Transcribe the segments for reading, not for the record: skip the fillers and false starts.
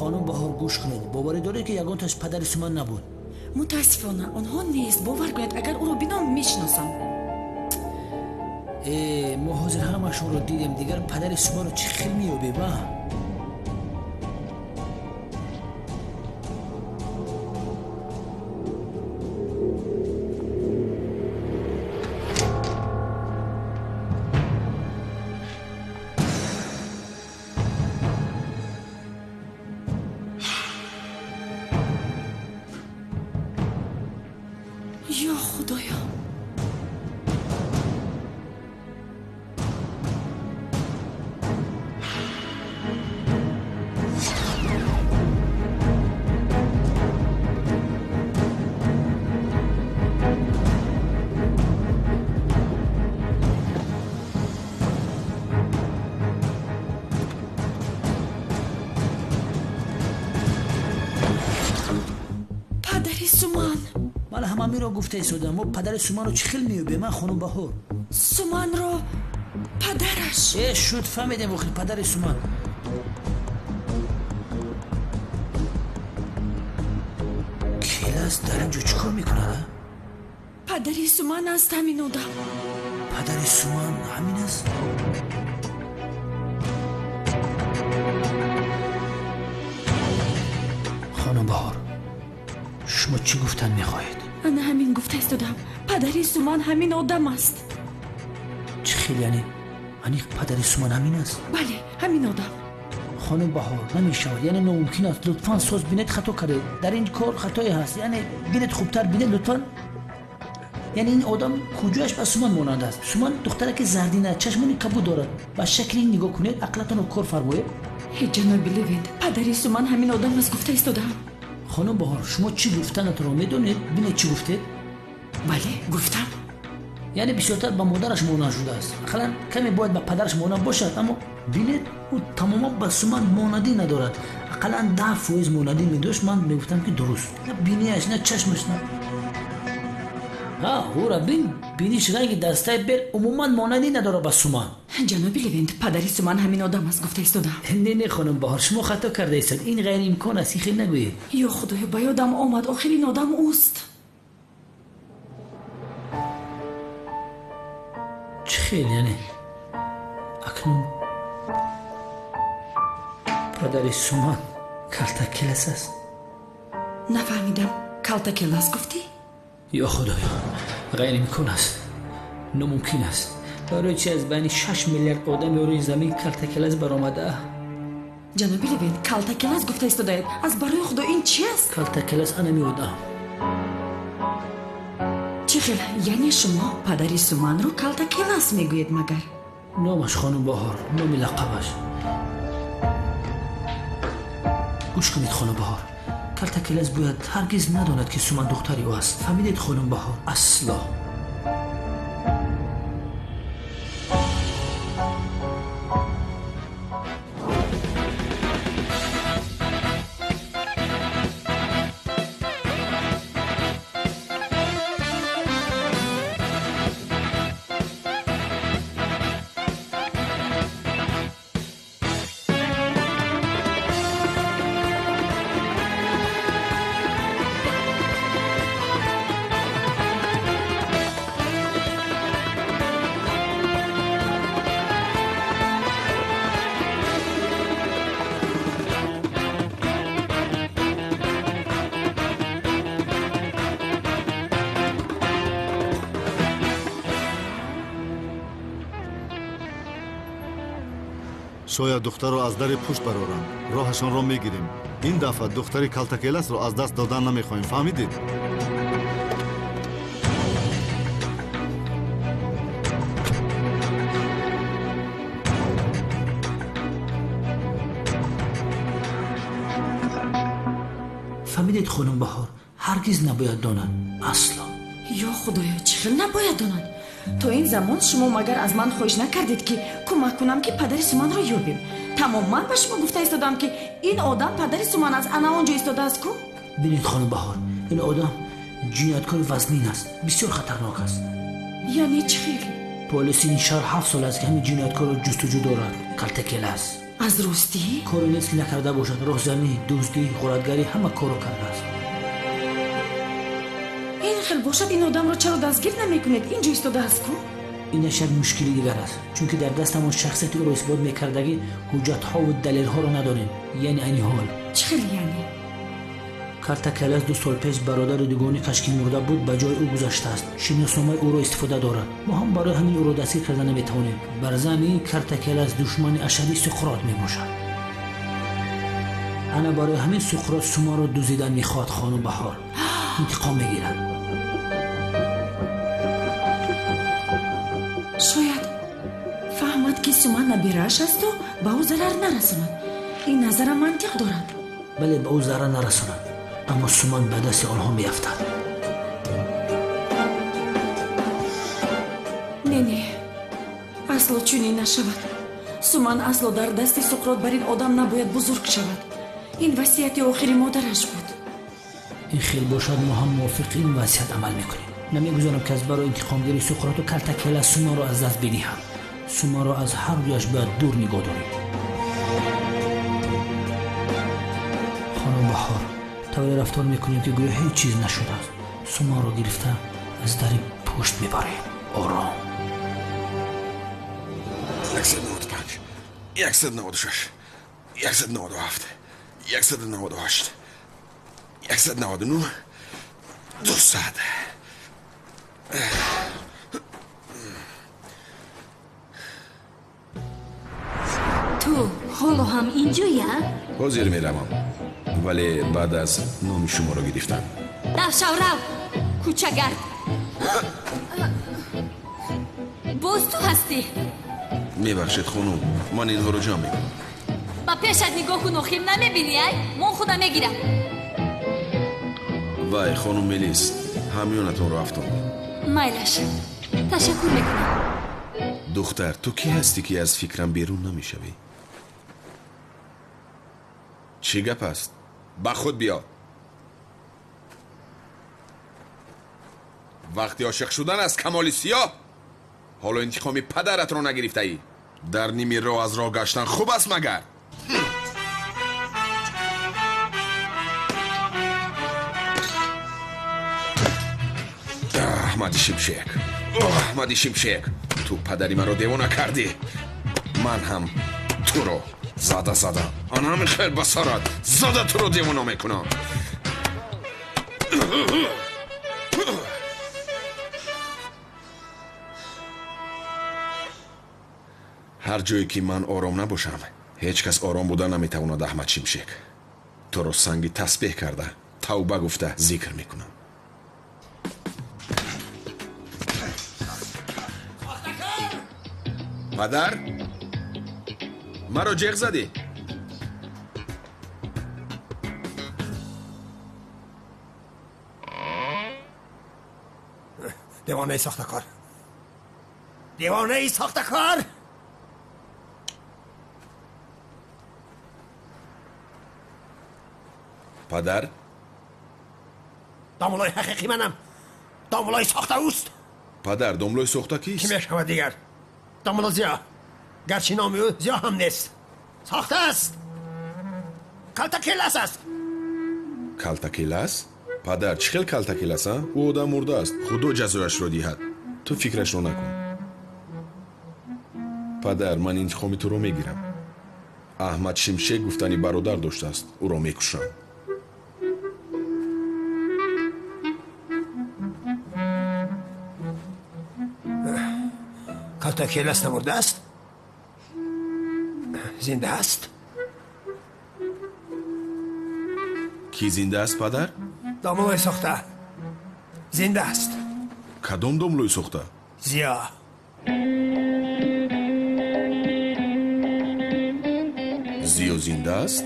Хонум Баҳор, гӯш кунед. Боварӣ доред, ки ягонташ падари Суман набуд? Мутаассифона, онҳо нест. Бовар кунед, агар ӯро бинам, мешиносам. Э, мо ҳозир ҳамашонро дидем. Дигар падари Суманро чӣ хел меёбем, а? Ё Худоё! Падари Суман! Ман ҳамамиро гуфта истодам. Мо падари Суманро чӣ хел меёбем, а, хонум Баҳор? Суманро падараш. Э, шуд, фаҳмидем охир, падари Суман. Келас дар ин ҷо чӣ кор мекунад, а? Падари Суман аст ҳамин одам. Падари Суман ҳамин аст? Хонум Баҳор, шумо чӣ гуфтан мехоҳед? Ана ҳамин гуфта истодам. Падари Суман ҳамин одам аст. Чӣ хел, яъне аниқ падари Суман ҳамин аст? Бале, ҳамин одам. Хонум Баҳор, намешавад, яъне номумкин аст. Лутфан соз бинед, хато кардед. Дар ин кор хатое ҳаст. Яъне бинед, хубтар бинед лутфан. Яъне ин одам куҷояш ба Суман монанд аст? Суман духтараки зардина, чашмони кабуд дорад. Ба шакли ин нигоҳ кунед, ақлатонро кор фармоед. Ҳе, ҷаноби Левент, падари Суман ҳамин одам аст гуфта истодам. Хонум Баҳор, шумо чӣ гуфтанатонро медонед? Бинед, чӣ гуфтед? Бале, гуфтам. Яъне бисёртар ба модараш монанд шудааст. Ақаллан каме бояд ба падараш монанд бошад, аммо бинед, ӯ тамоман ба Суман монандӣ надорад. Ақаллан 10% монандӣ медошт, ман мегуфтам, ки дуруст. На бинияш, на чашмаш, на ҳа, ӯра бин, биниш ранги дастаи бел, умуман монандӣ надорад ба Суман. Ҷаноби Левент, падари Суман ҳамин одам аст гуфта истодам. Не, не, хонум Баҳор, шумо хато карда истод. Ин ғайриимкон аст, ин хел нагӯед. Ё Худоё, ба ёдам омад, охир ин одам ӯст. Чӣ хел, яъне акнун падари Суман Калтакелас аст? Нафаҳмидам, Калтакелас гуфтӣ? Ё Худоё, ғайриимкон аст, номумкин аст. Барои чи аз байни 6 миллиард одами рӯи замин Калтакелас баромада? Ҷаноби Левент, Калтакелас гуфта истодаед. Аз барои Худо, ин чи аст? Калтакелас анами одам. Чӣ хел, яъне шумо падари Суманро Калтакелас мегӯед магар? Номаш, хонум Баҳор, номи лақабаш. Гӯш кунед, хонум Баҳор, Калтакелас бояд ҳаргиз надонад, ки Суман духтари ӯ аст. Фаҳмидед, хонум Баҳор? Асло. Шояд духтарро аз дари пушт бароранд. Роҳашонро мегирем. Ин дафъа духтари Калтакеласро аз даст додан намехоҳем, фаҳмидед? Фаҳмидед, хонум Баҳор, ҳаргиз набояд донад, асло. Ё Худоё, чӣ хел набояд донад? То ин замон шумо магар аз ман хоҳиш накардед, ки кӯмак кунам, ки падари Суманро ёбем? Тамом, ман ба шумо гуфта истодам, ки ин одам падари Суман аст. Ана он ҷо истодааст ку. Бинед, хонум Баҳор, ин одам ҷинояткори вазнин аст, бисёр хатарнок аст. Яъне чӣ хел? Полиси ин шаҳр 7 сол аст, ки ҳамин ҷинояткорро ҷустуҷӯ дорад. Калтакелас. Аз ростӣ? Коре нест ки накарда бошад. Роҳзанӣ, дуздӣ, ғоратгарӣ ҳама корро кардааст. Ин хел бошад, ин одамро чаро дастгир намекунед? Инҷо истодааст ку? Инаш як мушкили дигар аст, чунки дар дастамон шахсияти ӯро исбот мекардагӣ ҳуҷҷатҳову далелҳоро надорем. Яъне айни ҳол. Чӣ хел яъне? Калтакелас 2 сол пеш бародари дугоникаш ки мурда буд ба ҷои ӯ гузаштааст. Шиносномаи ӯро истифода дорад. Мо ҳам барои ҳамин ӯро дастгир карда наметавонем. Бар замми Калтакелас душмани ашадии Суқрот мебошад. Ана барои ҳамин Суқрот Суманро дуздидан мехоҳад. Хонум Баҳор интиқом мегирад. Шояд фаҳмад ки Суман набирааш асту ба ӯ зарар нарасонад. Ин назарам мантиқ дорад. Бале, ба ӯ зарар нарасонад, аммо Суман ба дасти онҳо меафтад. Не, не, асло чунин нашавад. Суман асло дар дасти Суқрот бар ин одам набояд бузург шавад. Ин васияти охири модараш буд. Ин хел бошад, мо ҳам мувофиқи ин васият амал мекунем. Намегузорам ки аз барои интиқомгирии Суқроту Калтакелас Суманро аз даст бидиҳам. Суманро аз ҳар дуяш бояд дур нигоҳ дорем. Хонум Баҳор, тавре рафтор мекунем ки гӯё ҳеҷ чиз нашудааст. Суманро гирифта аз дари пушт мебарем. Ором. 195, 196, 197, 198, 199, 200. Ту ҳоло ҳам инҷоя? Ҳозир меравам, вале баъд аз номи шуморо гирифтам. Рафшав, рав, кӯчагард. Боз ту ҳастӣ? Мебахшед хонум, ман инҳоро ҷамъ мекунам. Ба пешат нигоҳ кун, охир намебинӣ, ай? Мон худа мегирам. Вай, хонум Мелис, ҳамёнатонро афтондам. Майлаш, ташаккур мекунам. Духтар, ту кӣ ҳастӣ ки аз фикрам берун намешавӣ? Чӣ гап аст? Ба худ биё. Вақти ошиқ шудан аз камоли сиёҳ, ҳоло интиқоми падаратро нагирифтаӣ. Дар ними роҳ аз роҳ гаштан хуб аст магар? Аҳмади Шимшек, Аҳмади Шимшек, ту падари маро девона кардӣ. Ман ҳам туро зада зада, ан ҳамин хел ба сарат зада туро девона мекунам. Ҳар ҷое ки ман ором набошам, ҳеҷ кас ором буда наметавонад. Аҳмад Шимшек, туро санги тасбеҳ карда, тавба гуфта зикр мекунам. Падар, маро ҷеғ задӣ? Девонаи сохтакор, девонаи сохтакор! Падар, домлои ҳақиқӣ манам. Домлои сохта ӯст. Падар, домлои сохта кист? Кӣ мешавад дигар? Домло Зиё. Гарчи номи ӯ Зиё ҳам нест. Сохта аст. Калтакелас аст. Калтакелас? Падар, чӣ хел калтакелас, а? Ӯ одам мурдааст. Худо ҷазояшро диҳад. Ту фикрашро накун. Падар, ман интиқоми туро мегирам. Аҳмад Шимшек гуфтани бародар доштааст. Ӯро мекушам. Калтакелас намурдааст? Зинда аст? Кӣ зинда аст, падар? Домлои сохта зинда аст. Кадом домлои сохта? Зиё. Зиё зинда аст?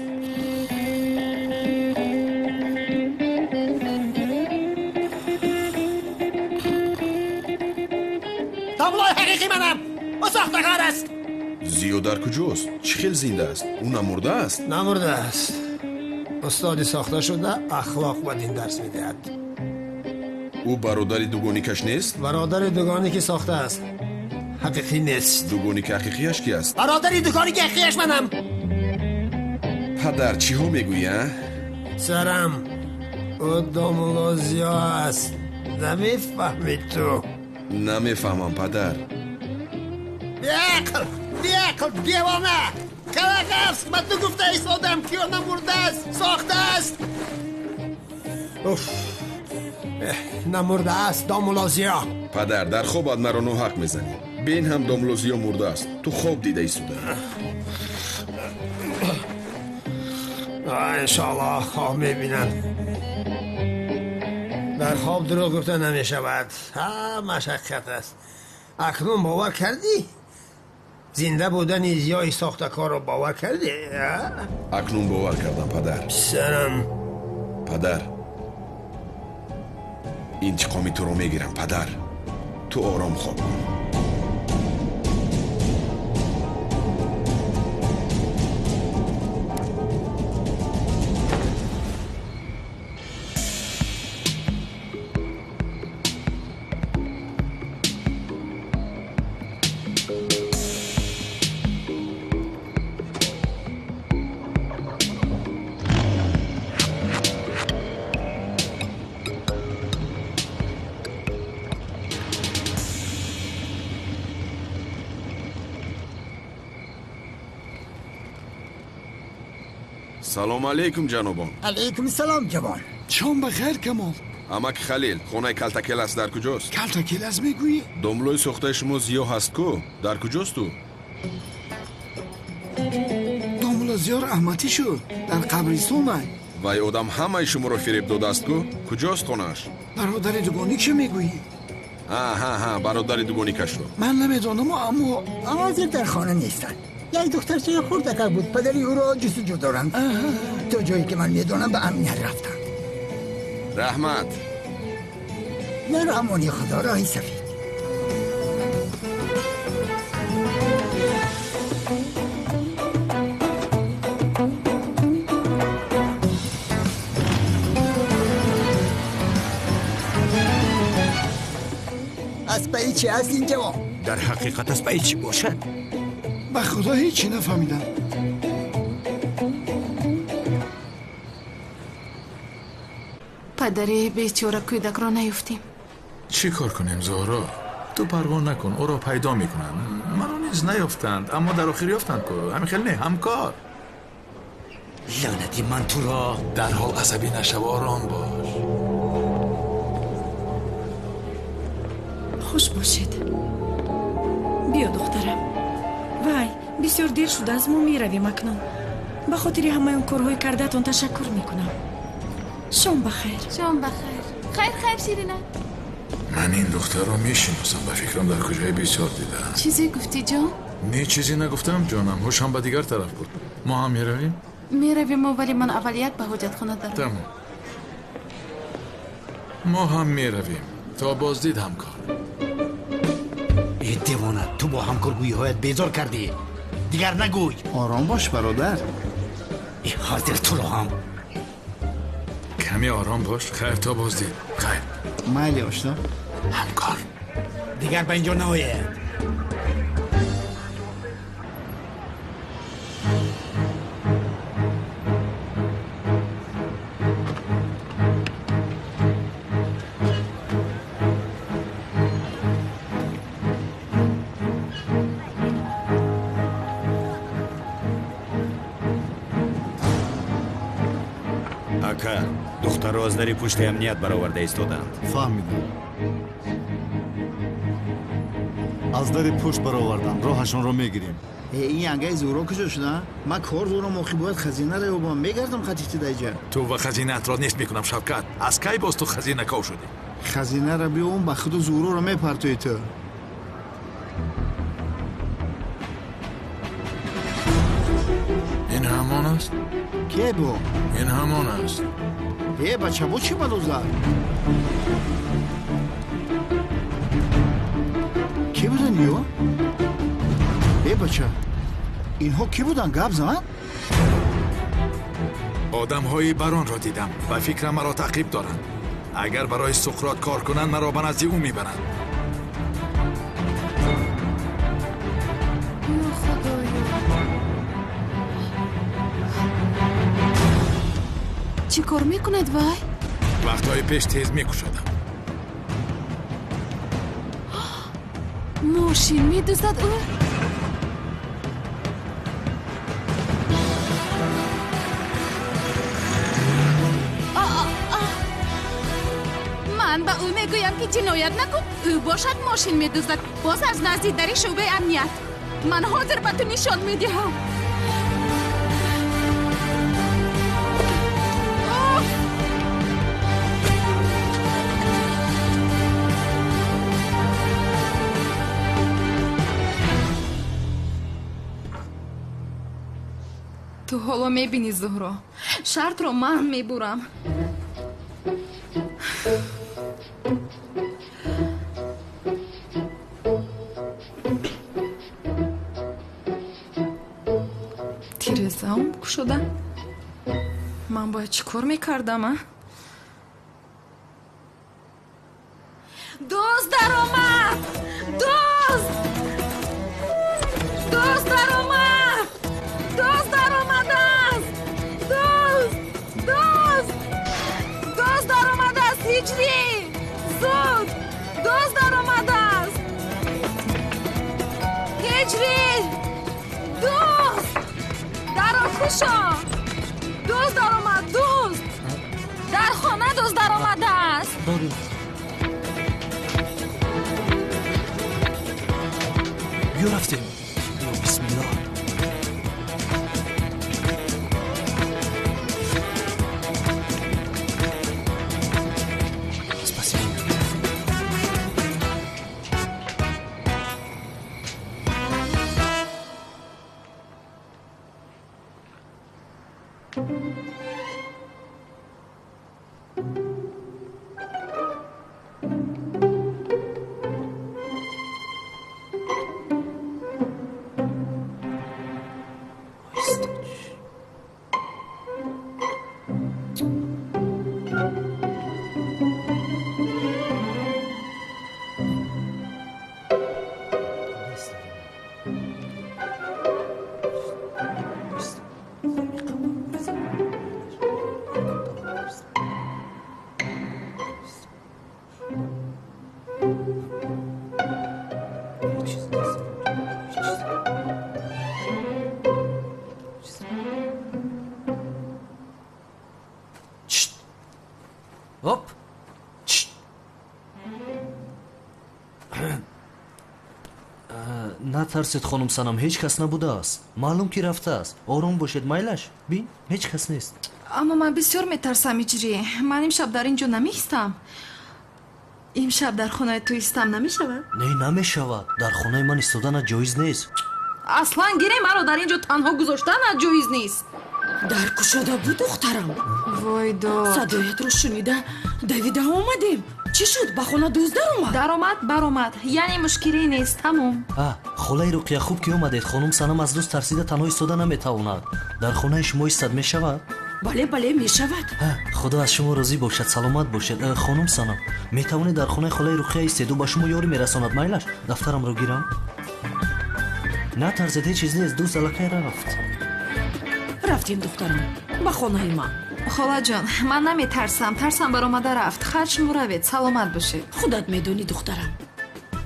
Домлои ҳақиқӣ манам. Ӯ сохтакор аст. Зиё дар куҷост? Чӣ хел зинда аст? Ӯ намурдааст? Намурдааст. Устоди сохта шуда ахлоқ ва дин дарс медиҳад. Ӯ бародари дугоникаш нест? Бародари дугоники сохта аст, ҳақиқӣ нест. Дугоники ҳақиқияш ки аст? Бародари дугоники ҳақиқияш манам. Падар, чиҳо мегӯӣ, а? Сарам, ӯ домулло Зиё аст. Намефаҳмӣ ту? Намефаҳмам, падар. Беақл, беақл, девона! Калағафс, ба ту гуфта истодам, ки ӯ намурдааст, сохтааст. Уф, намурдааст домулло Зиё. Падар, дар хобат маро ноҳақ мезанӣ. Бин ҳам домулло Зиё мурдааст. Ту хоб дида истодаӣ. Иншоаллоҳ хоб мебинам. Дар хоб дурӯғ гуфта намешавад. Ҳамаш ҳақиқат аст. Акнун бовар кардӣ? Зинда будани Зиёи сохтакорро бовар кардӣ? Акнун бовар кардам, падар. Писарам. Падар, интиқоми туро мегирам, падар. Ту ором хоб кун. Салом алейкум, ҷанобон. Алейкум салом, ҷавон. Шом ба хайр, Камол. Амак Халил, хонаи Калтакелас дар куҷост? Калтакелас мегӯӣ? Домлои сохтаи шумо Зиё ҳаст ку? Дар куҷост ӯ? Домло Зиё раҳматӣ шуд. Дар қабристон ай. Вай одам ҳамаи шуморо фиреб додааст ку? Куҷост хонааш? Бародари дугоникшо мегӯӣ? Ҳа, бародари дугоникашро. Ман намедонам, аммо ҳозир дар хона нестанд. Як духтарчаи хурдакак буд, падари ӯро ҷустуҷӯ доранд. То ҷое ки ман медонам, ба амният рафтанд. Раҳмат. Дар амони худо, роҳи сафед. Аз паи чи аст ин ҷавон? Дар ҳақиқат аз паи чӣ бошад? Ба худо ҳечи нафаҳмидам. Падари бечора кӯдакро наёфтем. Чӣ кор кунем, Зуҳро? Ту парво накун, ӯро пайдо мекунанд. Маро низ наёфтанд, аммо дар охир ёфтанд ку. Ҳамин хел не, ҳамкор. Лаънати ман туро. Дарҳол асабӣ нашав, ором бош. Хуш бошед. Биё, духтарам. Вай, бисёр дер шудааст, мо меравем акнун. Ба хотири ҳамаи он корҳои кардаатон ташаккур мекунам. Шом ба хайр. Шом ба хайр. Хайр, хайр, Ширина. Ман ин духтарро мешиносам, ба фикрам дар куҷое бисёр дидаам. Чизе гуфтӣ, ҷон? Не, чизе нагуфтам, ҷонам. Ҳушам ба дигар тараф буд. Мо ҳам меравем? Меравем, вале ман аввал як ба ҳоҷатхона дарам. Тамом. Мо ҳам меравем. То боздид, ҳамкор. Э девона, ту бо ҳамкоргӯиҳоят безор кардӣ. Дигар нагӯй. Ором бош, бародар. Э ҳозир туро ҳам. Каме ором бош. Хайр, то боздид. Хайр. Майли, ошно. Ҳамкор. Дигар ба инҷо наояд. Ака, духтарро аз дари пушти амният бароварда истоданд. Фаҳмидам. Аз дари пушт бароварданд, роҳашонро мегирем. Ин янгаи Зуҳро куҷо шуда? Ман кор дорам, охи бояд хазинаро ёбам. Мегардам хатифти даҷа. Ту ва хазинаатро нест мекунам, Шавкат. Аз кай боз ту хазинаков шудӣ? Хазинаро биём, ба худу Зуҳроро мепартоӣ ту. Ин ҳамон аст? Ке бо? Ин ҳамон аст. Э, бача, бо чӣ бало зад? Ки буданд ё? Э, бача, инҳо кӣ буданд? Гап зан? Одамҳои баронро дидам. Ба фикрам маро таъқиб доранд. Агар барои Суқрот кор кунанд, маро ба назди ӯ мебаранд. Ё Худоё! Чӣ кор мекунад вай? Вақтҳои пеш тез мекушодам. Мошин медуздад ӯ? Ман ба ӯ мегӯям ки ҷиноят накун, ӯ бошад мошин медуздад, боз аз назди дари шӯъбаи амният. Ман ҳозир ба ту нишон медиҳам. Ту ҳоло мебинӣ, Зуҳро, шартро ман мебурам. Тирезаам кушода. Ман бояд чӣ кор мекардам, а? Дузд даромад! Дузд! Дузд даромад! Дузд даромадааст! Дузд! Дузд! Дузд даромадааст! Ҳиҷрӣ! Зуд! Дузд даромадааст! Ҳиҷрӣ! Дузд! Дарро кушо! Дузд даромад! Дузд! Дар хона дузд даромадааст! Биё рафтем. Ё бисмиллоҳ. Спасибо. Оп! Натарсед, хонум Санам, ҳеҷ кас набудааст. Маълум ки рафтааст. Ором бошед, майлаш. Бин, ҳеҷ кас нест. Аммо ман бисёр метарсам, Ҳиҷрӣ. Ман имшаб дар ин ҷо намеистам. Имшаб дар хонаи ту истам намешавад? Не, намешавад. Дар хонаи ман истоданат ҷоиз нест. Аслан гире маро дар ин ҷо танҳо гузоштанат ҷоиз нест. Дар кушода буд, духтарам. Вой дод. Садоятро шунида давида омадем. Чӣ шуд? Ба хона дузд даромад? Даромад, баромад. Яъне мушкиле нест, тамом. Холаи Руқия, хуб ки омадед. Хонум Санам аз дузд тарсида танҳо истода наметавонад. Дар хонаи шумо истад мешавад? Бале, бале, мешавад. Худо аз шумо розӣ бошад, саломат бошед. Хонум Санам, метавонед дар хонаи холаи Руқия истед, ӯ ба шумо ёрӣ мерасонад. Майлаш, дафтарамро гирам. Натарсед, ҳеҷ чиз нест, дузд аллакай рафт. Рафтем, духтарам, ба хонаи ман. Холаҷон, ман наметарсам, тарсам баромада рафт. Хайр, шумо равед, саломат бошед. Худат медонӣ, духтарам.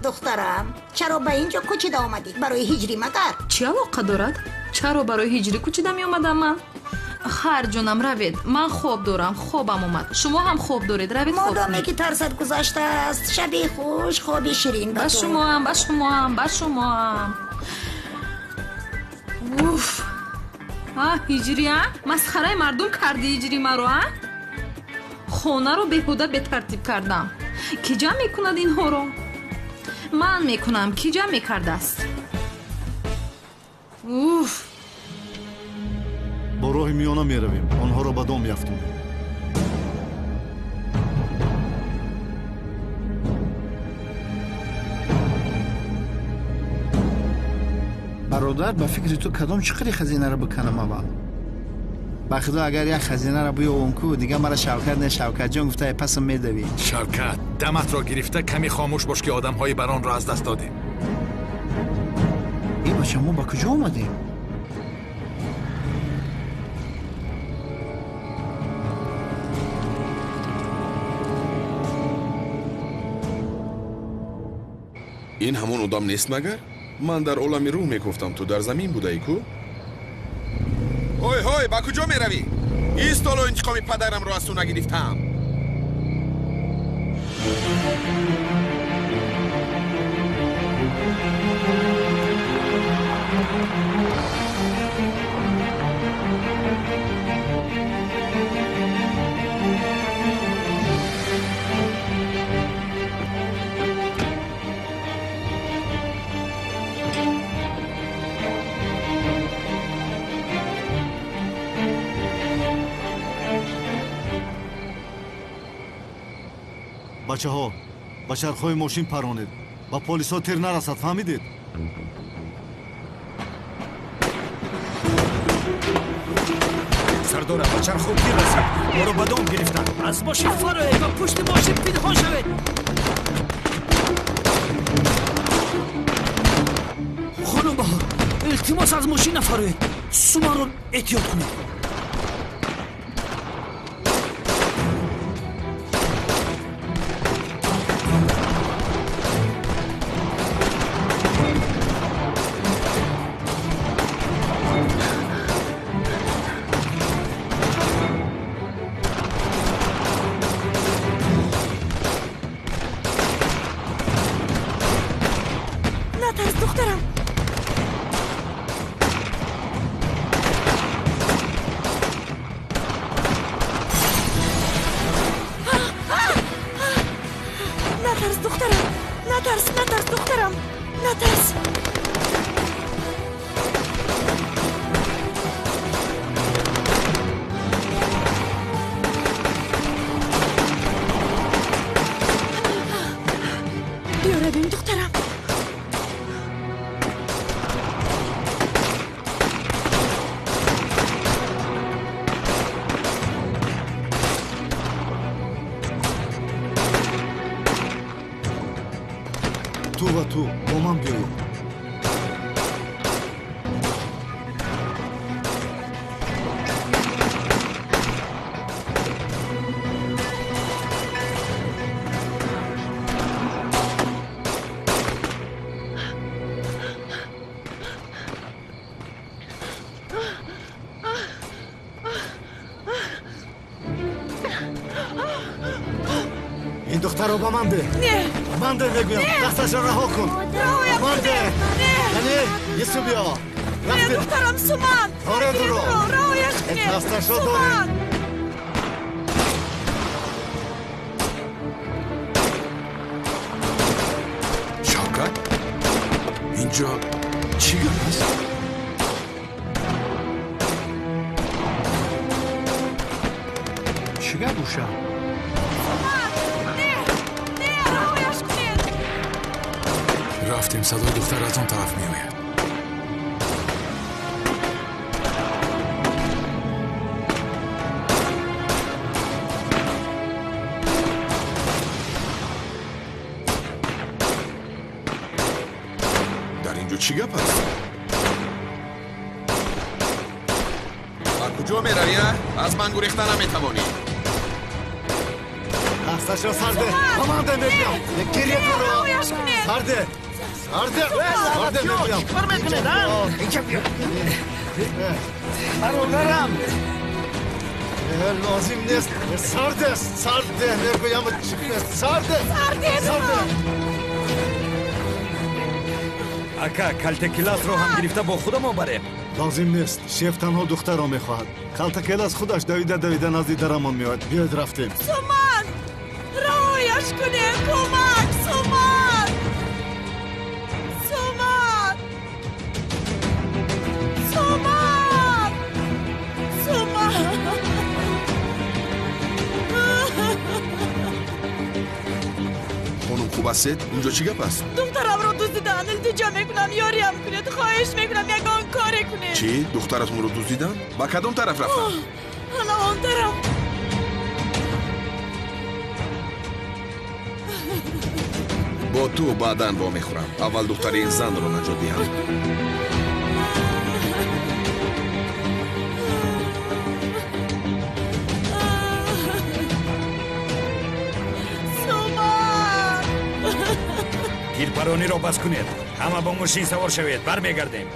Духтарам, чаро ба ин ҷо кӯчида омадӣ? Барои ҳиҷрӣ магар? Чӣ алоқа дорад? Чаро барои ҳиҷрӣ кӯчида меомадам ман? Хайр, ҷонам, равед. Ман хоб дорам, хобам омад. Шумо ҳам хоб доред, равед хоб. Модоме ки тарсат гузаштааст, шаби хуш, хоби ширин ба Ба ту. шумоам, ба шумоам, ба шумоам. Уф! А, ҳиҷрӣ, а? Масхараи мардум кардӣ, ҳиҷрӣ маро, а? Хонаро беҳуда бетартиб кардам. Кӣ ҷамъ мекунад инҳоро? Ман мекунам, кӣ ҷамъ мекардааст? Уф! Бо роҳи миёна меравем, онҳоро ба дом яфтонем. Бародар, ба фикри ту кадом чиқари хазинаро биканам аввал? Ба худо, агар як хазинаро биёвам ку, дига мара Шавкат не, Шавкатҷон гуфта пасам медавӣ. Шавкат, даматро гирифта каме хомӯш бош, ки одамҳои баронро аз даст додем. Э, бача, мо ба куҷо омадем? Ин ҳамон одам нест магар? Ман дар олами рӯҳ мегуфтам, ту дар замин будаӣ ку? Ҳой, ҳой, ба куҷо меравӣ? Ист, ҳоло интиқоми падарамро аз ту нагирифтам. Бачаҳо, ба чархҳои мошин паронед, ба полисҳо тир нарасад, фаҳмидед? Сардора, ба чархҳо тир расид, моро ба дом гирифтанд. Аз мошин фароед ва пушти мошин пинҳон шавед. Хонум Баҳор, илтимос, аз мошин нафароед, Суманро эҳтиёт кунед. Ту ва ту бо ман биёед. Ин духтарро ба ман деҳ. Ман деҳ мегӯям, дасташро раҳо кун. Ман деҳ. Яъне ису биё. Духтарам Суман. Оре, дуро. Раҳояш кунед. Дасташро доред. Шавкат, инҷо чӣ гап аст? Чӣ гап уша? Рафтем, садои духтар аз он тараф меояд. Дар инҷо чӣ гап аст? Ба куҷо меравӣ, а? Аз ман гурехта наметавонӣ. Дасташро сарде, ба ман деҳ мегӯям. Гиря туро. Сарде, сарде, сарде мегӯям. Чӣ кор мекунед, а? Инҷа биё. Бародарам. Лозим нест. Сарде, сарде мегӯям. Сарде, сарде. Ака, калтакеласро ҳам гирифта бо худамон барем. Лозим нест. Шеф танҳо духтарро мехоҳад. Калтакелас худаш давида давида назди дарамон меояд. Биёед, рафтем. Суман! Раҳояш кунед! Кӯмак! Суман! Суман! Суман! Суман! Хонум, хуб ҳастед? Инҷо чӣ гап аст? Духтарамро дуздиданд. Илтиҷо мекунам, ёриям кунед. Хоҳиш мекунам, ягон коре кунед. Чӣ? Духтаратонро дуздиданд? Ба кадом тараф рафтанд? Ана он тараф. Бо ту баъдан вомехӯрам. Аввал духтари ин занро наҷот диҳам. Суман! Тирпарониро бас кунед. Ҳама бо мошин савор шавед, бармегардем.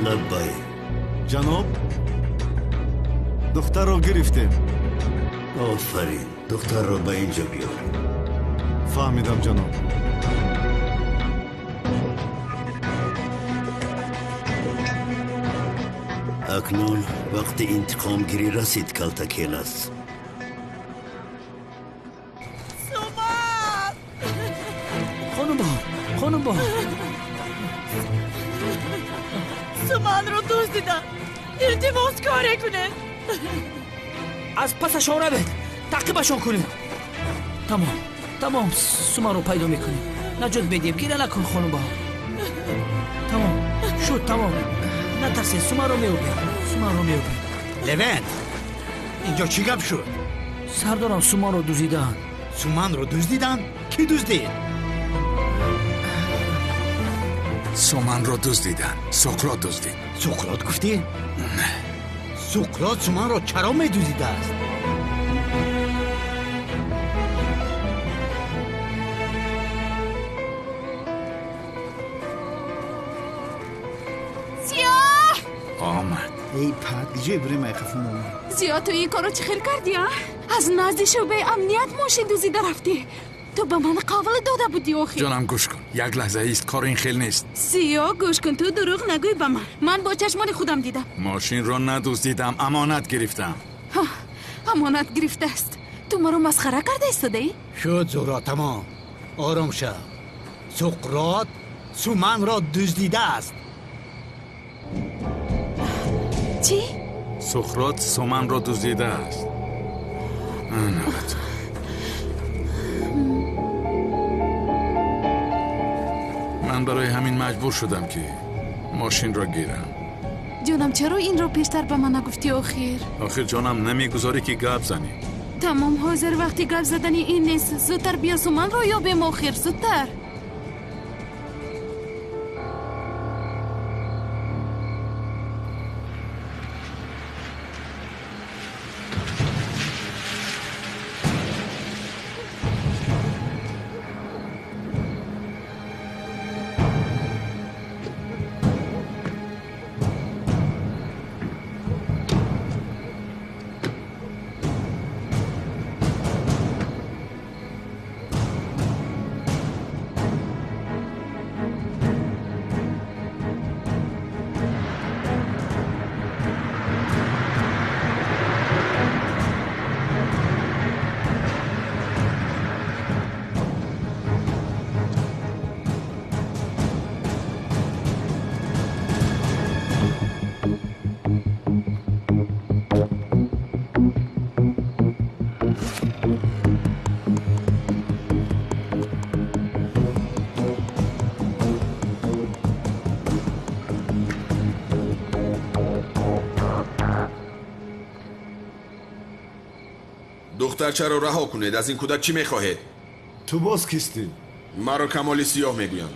Лаббай. Ҷаноб, духтарро гирифтем. Офарин, духтарро ба ин ҷо биёр. Фаҳмидам, ҷаноб. Акнун вақти интиқомгирӣ расид, Калтакелас. Суман! Хонум Баҳор, хонум Баҳор. Суманро дуздиданд. Илтимос, коре кунед. Аз пасашон равед, таъқибашон кунед. Тамом, тамом, Суманро пайдо мекунем. Наҷот медиҳем, гиря накун, хонум Баҳор. Тамом, шуд, тамом. Натарсед, Суманро меёбем, Суманро меёбем. Левент, инҷо чӣ гап шуд? Сардорам, Суманро дуздидаанд. Суманро дуздиданд? Кӣ дуздид? Суманро дуздиданд. Суқрот дуздид. Суқрот гуфтӣ? Суқрот Суманро чаро медуздидааст? Зиё! Омад. Эй пад, ҷой бурем айқафон омад. Зиё, ту ин корро чӣ хел кардӣ, а? Аз назди шӯъбаи амният мошин дуздида рафтӣ. Ту ба ман қавл дода будӣ охир. Ҷонам, гӯш кун, як лаҳза ист, кор ин хел нест. Зиё, гӯш кун, ту дурӯғ нагӯй ба ман. Ман бо чашмони худам дидам. Мошинро надуздидам, амонат гирифтам. Амонат гирифтааст. Ту маро масхара карда истодаӣ? Шуд, Зуҳро, тамом. Ором шав. Суқрот Суманро дуздидааст. Чӣ? Суқрот Суманро дуздидааст. Навбат. Ман барои ҳамин маҷбур шудам, ки мошинро гирам. Ҷонам, чаро инро пештар ба ман нагуфтӣ охир? Охир ҷонам, намегузорӣ, ки гап занӣ. Тамом, ҳозир вақти гап задани ин нест. Зудтар биё, Суманро ёбем охир, зудтар. Духтарчаро раҳо кунед. Аз ин кӯдак чӣ мехоҳед? Ту боз кистӣ? Маро Камоли Сиёҳ мегӯянд.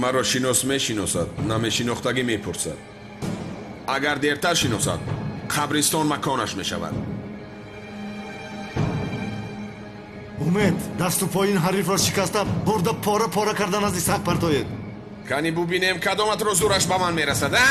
Маро шинос мешиносад, намешинохтагӣ мепурсад. Агар дертар шиносад, қабристон маконаш мешавад. Умед, дасту пои ин ҳарифро шикаста, бурда пора пора карда назди саг партоед. Кани бубинем, кадоматро зӯраш ба ман мерасад, а?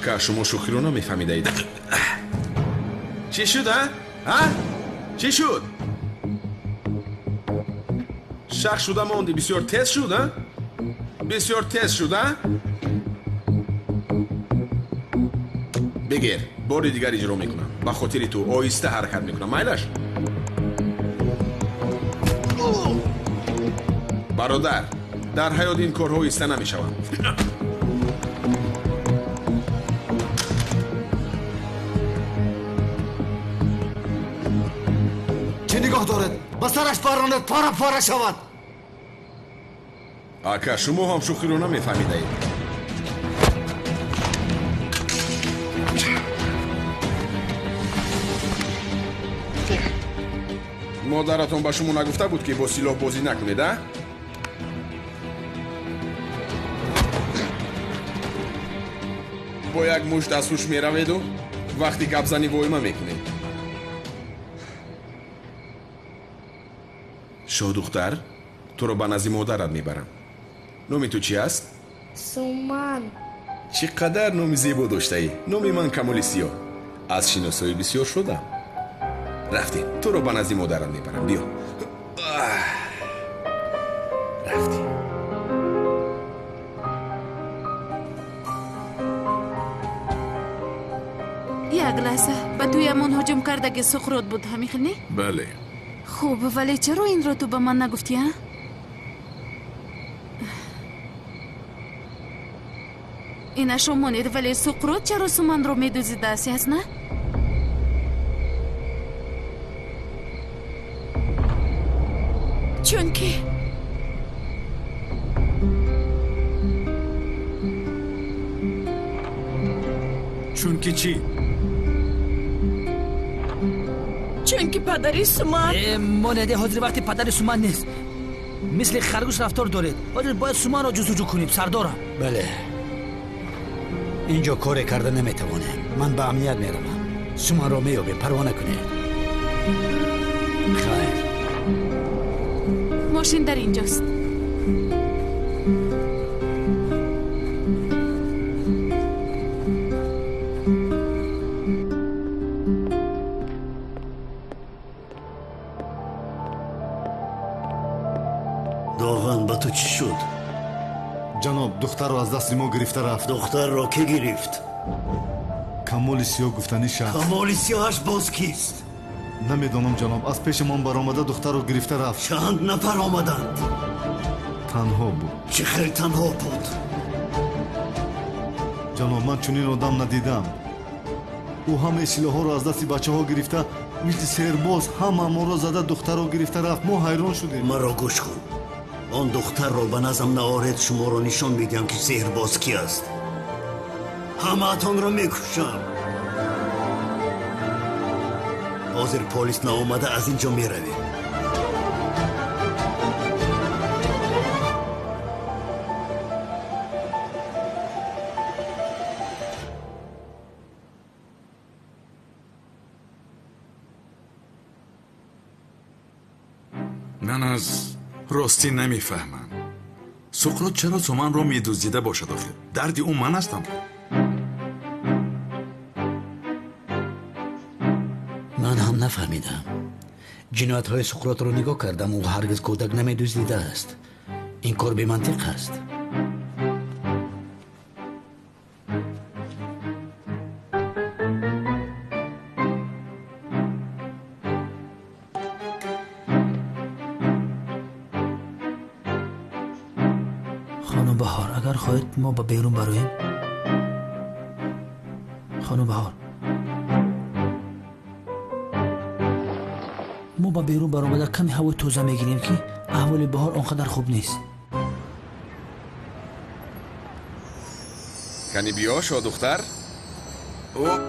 Ака, шумо шӯхиро намефаҳмидаед. Чӣ шуд, а? А? Чӣ шуд? Шах шуда монди, бисёр тез шуд, а? Бисёр тез шуд, а? Бигир, бори дигар иҷро мекунам. Ба хотири ту оҳиста ҳаракат мекунам. Майлаш? Бародар, дар ҳаёт ин корҳо оҳиста намешаванд. Чӣ нигоҳ доред? Ба сараш паронед, пора пора шавад. Ака, шумо ҳам шӯхиро намефаҳмидаед. Модаратон ба шумо нагуфта буд, ки бо силоҳ бозӣ накунед, а? Бо як мушт аз ҳуш мераведу вақти гапзанӣ воима мекунед. Шоҳдухтар, туро ба назди модарат мебарам. Номи ту чӣ аст? Суман. Чӣ қадар номи зебо доштаӣ. Номи ман Камоли Сиёҳ. Аз шиносоӣ бисёр шудам. Рафтем, туро ба назди модарат мебарам. Биё. Рафтем. Як лаҳза, ба тӯямон ҳуҷум кардаги Суқрот буд, ҳамин хел не? Бале. Хуб, вале чаро инро ту ба ман нагуфтӣ, а? Инашо монед, вале Суқрот чаро Суманро медузидааст, ясна? Чунки Чунки чӣ? Чунки падари Суман. Монеде, ҳозир вақти падари Суман нест. Мисли харгӯш рафтор доред. Ҳозир бояд Суманро ҷустуҷӯ кунем, сардорам. Бале, инҷо коре карда наметавонем. Ман ба амният меравам. Суманро меёбем, парво накунед. Хайр. Мошин дар инҷост. Доған, ба ту чӣ шуд? Ҷаноб, духтарро аз дасти мо гирифта рафт. Духтарро кӣ гирифт? Камоли Сиёҳ гуфтани шахс. Камоли Сиёҳаш боз кист? Намедонам, ҷаноб. Аз пешамон баромада духтарро гирифта рафт. Чанд нафар омаданд? Танҳо буд. Чӣ хел танҳо буд? Ҷаноб, ман чунин одам надидам. Ӯ ҳамаи силоҳҳоро аз дасти бачаҳо гирифта, мисли сербоз ҳамаамонро зада духтарро гирифта рафт. Мо ҳайрон шудем. Маро гӯш кун. Он духтарро ба назам наоред, шуморо нишон медиҳам, ки сеҳрбоз ки аст. Ҳамаатонро мекушам. Ҳозир полис наомада аз ин ҷо меравем. Ман аз ростӣ намефаҳмам. Суқрот чаро Суманро медуздида бошад охир? Дарди ӯ ман ҳастам. Ман ҳам нафаҳмидам. Ҷиноятҳои Суқротро нигоҳ кардам, ӯ ҳаргиз кӯдак намедуздидааст. Ин кор бемантиқ аст. Хонум Баҳор, агар хоҳед мо ба берун бароем. Хонум Баҳор, мо ба берун баромада каме ҳавои тоза мегирем, ки аҳволи баҳор он қадар хуб нест. Кани биё, шоҳдухтар. Оп,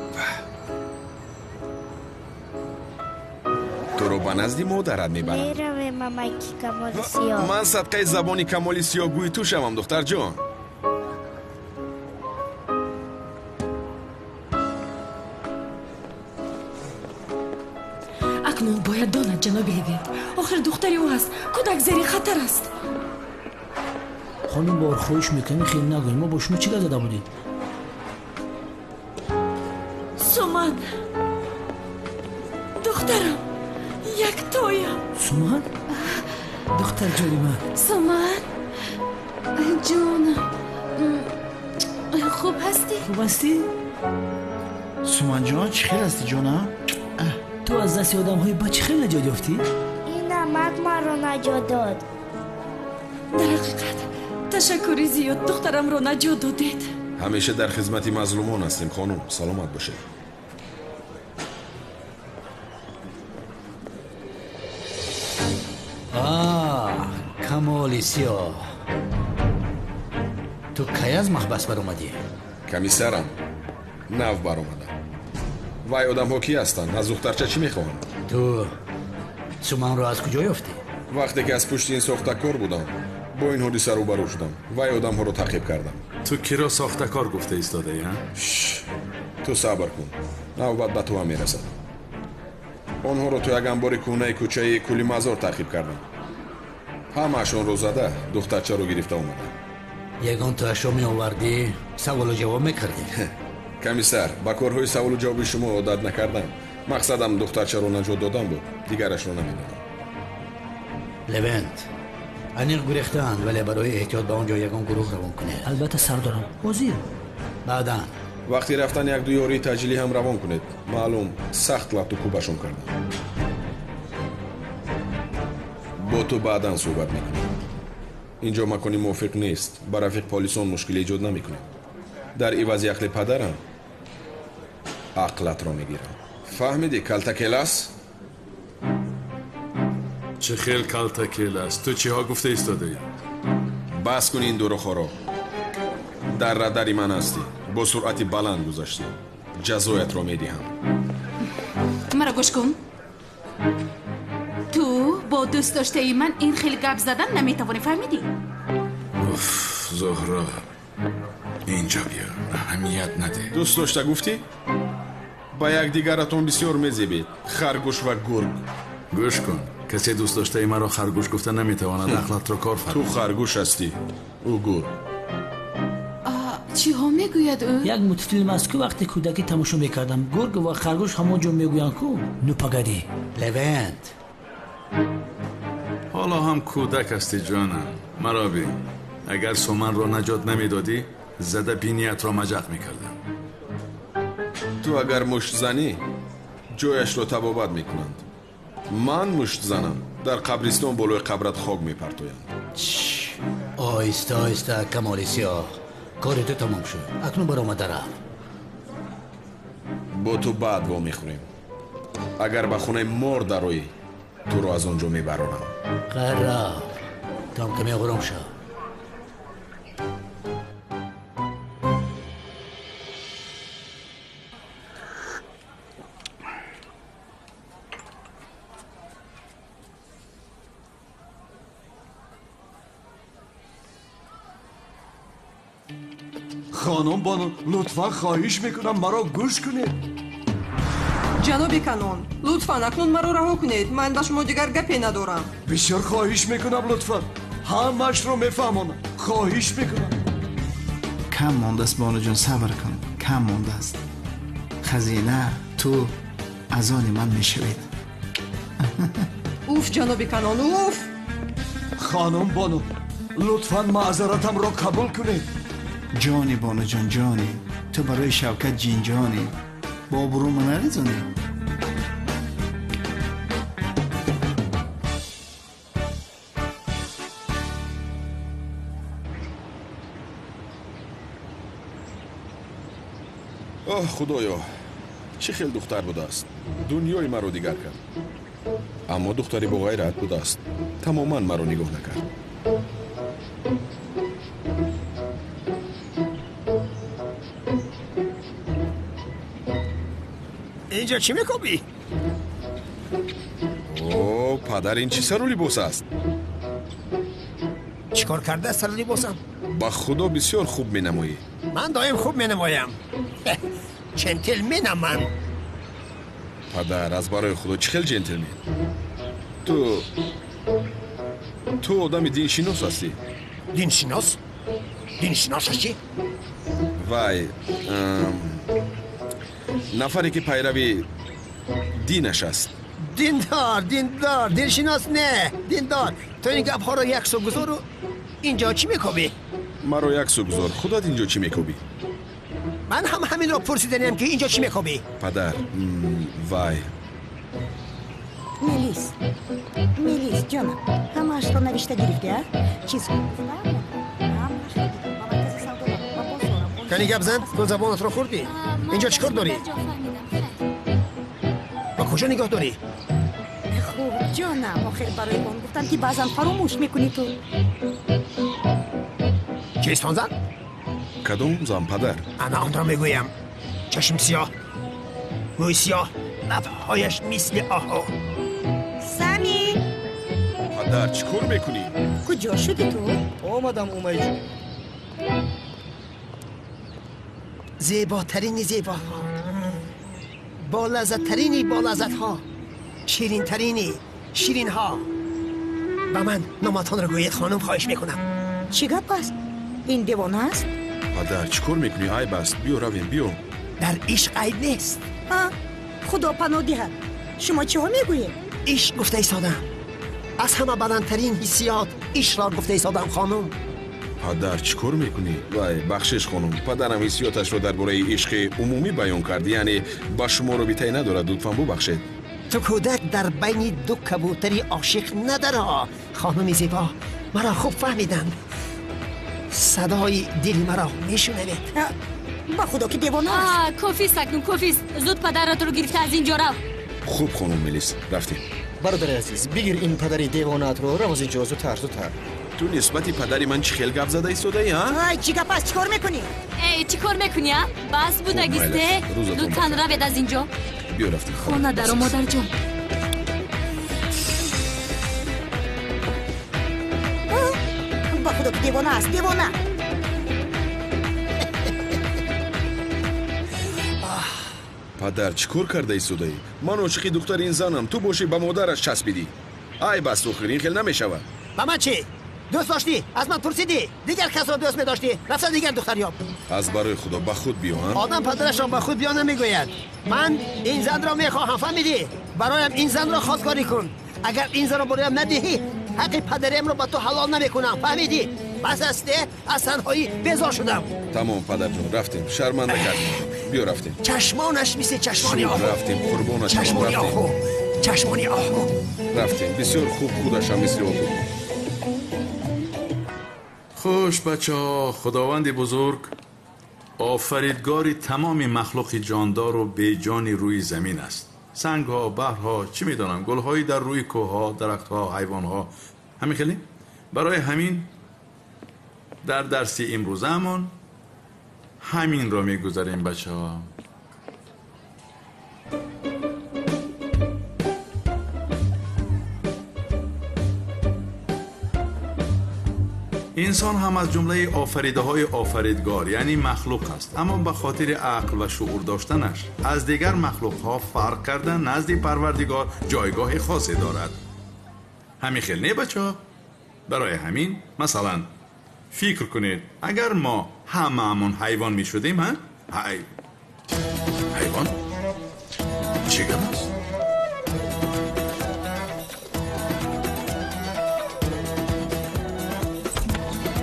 туро ба назди модарат мебарам. Меравем, мамаки Камоли Сиёҳ. Ман садқаи забони Камоли Сиёҳгӯи ту шавам, духтарҷон. Акнун бояд донад, ҷаноби Левент. Охир духтари ӯ аст. Кӯдак зери хатар аст. Хонум Баҳор, хоҳиш мекунем, хел нагӯед. Мо бо шумо чӣ гап зада будем? Духтарам, яктоям. Суман? Духтарҷони ман. Суман, ҷонам, хуб ҳастӣ? Хуб ҳастӣ? Суманҷон, чӣ хел ҳастӣ, ҷонам? Ту аз дасти одамҳои бад чӣ хел наҷот ёфтӣ? Ин амак маро наҷот дод. Дар ҳақиқат ташаккури зиёд, духтарамро наҷот додед. Ҳамеша дар хизмати мазлумон ҳастем, хонум. Саломат бошед. Камоли сиёҳ, ту кай аз маҳбас баромадӣ? Комиссарам, нав баромадам. Вай одамҳо кӣ ҳастанд? Аз духтарча чӣ мехоҳанд? Ту Суманро аз куҷо ёфтӣ? Вақте ки аз пушти ин сохтакор будам, бо ин ҳодиса рӯбарӯ шудам. Вай одамҳоро таъқиб кардам. Ту киро сохтакор гуфта истодаӣ, а? Ту сабр кун, навбат ба ту ҳам мерасад. Онҳоро ту як амбори кӯҳнаи кӯчаи Кӯлимазор таъқиб кардам. Ҳамаашонро зада, духтарчаро гирифта омадам. Ягон туашро меовардӣ, саволу ҷавоб мекардӣ? Комиссар, ба корҳои саволу ҷавоби шумо одат накардам. Мақсадам духтарчаро наҷот додан буд, дигарашро намедонам. Левент, аниқ гурехтаанд, вале барои эҳтиёт ба он ҷо ягон гурӯҳ равон кунед. Албатта, сардорам. Ҳозир. Баъдан. Вақти рафтан як-ду ёрии таъҷилӣ ҳам равон кунед. Маълум, сахт латту кӯбашон кардам. Бо ту баъдан суҳбат мекунем. Инҷо макони мувофиқ нест. Ба рафиқ полисон мушкиле эҷод намекунем. Дар ивази ақли падарам ақлатро мегирам. Фаҳмидӣ, калтакелас? Чӣ хел калтакелас? Ту чиҳо гуфта истодаӣ? Бас кун ин дурӯғҳоро. Дар радари ман ҳастӣ. Бо суръати баланд гузаштӣ. Ҷазоятро медиҳам. Маро гӯш кун. Ту бо дӯст доштаи ман ин хел гап задан наметавонӣ, фаҳмидӣ? Уф, Зуҳро, инҷо биё, аҳамият надеҳ. Дӯст дошта гуфтӣ? Ба якдигаратон бисёр мезебед, харгӯш ва гург. Гӯш кун, касе дӯст доштаи маро харгӯш гуфта наметавонад. Ақлатро кор фармо. Ту харгӯш ҳастӣ, ӯ гург. Чиҳо мегӯяд ӯ? Як мультфилм аст ку, вақте кӯдакӣ тамошо мекардам. Гург ва харгӯш ҳамон ҷо мегӯянд ку. Ну погоди. Левент, ҳоло ҳам кӯдак ҳастӣ, ҷонам. Маро бин, агар Суманро наҷот намедодӣ, зада биниятро маҷақ мекардам. Ту агар мушт занӣ, ҷояшро табобат мекунанд. Ман мушт занам, дар қабристон болои қабрат хок мепартоянд. Оҳиста, оҳиста, Камоли сиёҳ, кори ту тамом шуд. Акнун баромада рафт. Бо ту баъд вомехӯрем. Агар ба хонаи мор дароӣ, туро аз он ҷо мебарорам. Хайр, рафт, ту ҳам каме ором шав. Хонум бону, лутфан хоҳиш мекунам, маро гӯш кунед. Ҷаноби Канон, лутфан акнун маро раҳо кунед. Ман ба шумо дигар гапе надорам. Бисёр хоҳиш мекунам, лутфан ҳамаашро мефаҳмонам. Хоҳиш мекунам. Кам мондааст, бонуҷон, сабр кун, кам мондааст. Хазина ту аз они ман мешавед. Уф, ҷаноби Канон, уф! Хонум бону, лутфан маъзаратамро қабул кунед. Ҷони бонуҷон, ҷони ту барои Шавкат ҷинҷони бо обрӯма нарезонӣ. Оҳ, худоё, чӣ хел духтар будааст. Дунёи маро дигар кард. Аммо духтари боғайрат будааст. Тамоман маро нигоҳ накард. Инҷо чӣ мекобӣ? О, падар, ин чӣ сару либос аст? Чӣ кор кардааст сару либосам? Ба худо бисёр хуб менамоӣ. Ман доим хуб менамоям. Ҷентлменам ман. Падар, аз барои худо чӣ хел ҷентлмен? Ту одами диншинос ҳастӣ. Диншинос? Диншинос чӣ? Вай, Нафаре ки пайрави динаш аст. Диндор, диндор, диншинос не, диндор. Ту ин гапҳоро як су гузору инҷо чӣ мекобӣ? Маро як су гузор, худат инҷо чӣ мекобӣ? Ман ҳам ҳаминро пурсиданем ки инҷо чӣ мекобӣ? Падар, вай. Мелис, Мелис, ҷонам, ҳамаашро навишта гирифтӣ, а? Чизҳо ҳамаашро дидам, ба маркази савдо, ба бозорам. Кани гап зан, ту забонатро хӯрдӣ? Инҷо чӣ кор дорӣ? Ба куҷо нигоҳ дорӣ? Хуб, ҷонам, охир барои он гуфтам ки баъзан фаромӯш мекунӣ ту. Кист он зан? Кадом зан, падар? Ана онро мегӯям. Чашм сиёҳ, мӯи сиёҳ, лабҳояш мисли оҳу. Сами! Падар, чӣ кор мекунӣ? Куҷо шудӣ ту? Омадам, Умайҷон. Зеботарини зебоҳо, болаззаттарини болаззатҳо, ширинтарини ширинҳо. Ба ман номатонро гӯед, хонум, хоҳиш мекунам. Чӣ гап аст? Ин девона аст? Падар, чӣ кор мекунӣ? Айб аст. Биё равем, биё. Дар ишқ айб нест. Ҳа, худо паноҳ диҳад. Шумо чиҳо мегӯед? Ишқ гуфта истодам. Аз ҳама баландтарин ҳиссиёт ишқро гуфта истодам, хонум. Падар, чӣ кор мекунӣ? Вай, бахшиш, хонум. Падарам ҳиссиёташро дар бораи ишқи умумӣ баён кард, яъне ба шумо робитае надорад. Лутфан бубахшед. Ту кӯдак дар байни ду кабӯтари ошиқ надаро, хонуми зебо. Маро хуб фаҳмиданд. Садои дили маро мешунавед. Ба худо ки девона аст. Кофист акнун, кофист. Зуд падаратро гирифта аз ин ҷо рав. Хуб, хонум Мелис, рафтем. Бародари азиз, бигир ин падари девонаатро, рав аз ин ҷо зудтар, зудтар. Ту нисбати падари ман чӣ хел гап зада истодаӣ, а? Ай, чӣ гап аст? Чӣ кор мекунӣ? Эй, чӣ кор мекунӣ, а? Бас будагисте. Лутфан равед аз ин ҷо. Биё рафтем. Хона даро, модарҷон. Ба худо ки девона аст, девона. Падар, чӣ кор карда истодаӣ? Ман ошиқи духтари ин занам, ту бошӣ ба модараш часпидӣ. Айб аст, охир, ин хел намешавад. Ба ман чӣ? Дӯст доштӣ? Аз ман пурсидӣ? Дигар касро дӯст медоштӣ? Рафта дигар духтар ёб. Аз барои худо ба худ биё, а? Одам падарашро ба худ биё намегӯяд. Ман ин занро мехоҳам, фаҳмидӣ? Бароям ин занро хостгорӣ кун. Агар ин занро бароям надиҳӣ, ҳаққи падариамро ба ту ҳалол намекунам, фаҳмидӣ? Бас аст, аз танҳоӣ безор шудам. Тамом, падарҷон, рафтем. Шарманда кардем. Биё рафтем. Чашмонаш мисли чашмони оҳу. Рафтем, қурбонат. Чашмони оҳу, чашмони оҳу. Рафтем. Бисёр хуб, худашам мисли оҳу. Хуш, бачаҳо, худованди бузург офаридгори тамоми махлуқи ҷондору беҷони рӯи замин аст. Сангҳо, баҳрҳо, чӣ медонам, гулҳои дар рӯи кӯҳҳо, дарахтҳо, ҳайвонҳо. Ҳамин хеле? Барои ҳамин дар дарси имрӯзаамон ҳаминро мегузарем, бачаҳо. Инсон ҳам аз ҷумлаи офаридаҳои офаридгор, яъне махлуқ аст, аммо ба хотири ақл ва шуур доштанаш аз дигар махлуқҳо фарқ карда назди Парвардигор ҷойгоҳи хосе дорад. Ҳамин хел не, бачаҳо? Барои ҳамин, масалан, фикр кунед, агар мо ҳамаамон ҳайвон мешудем, ҳа? Ҳайвон? Чӣ гап аст?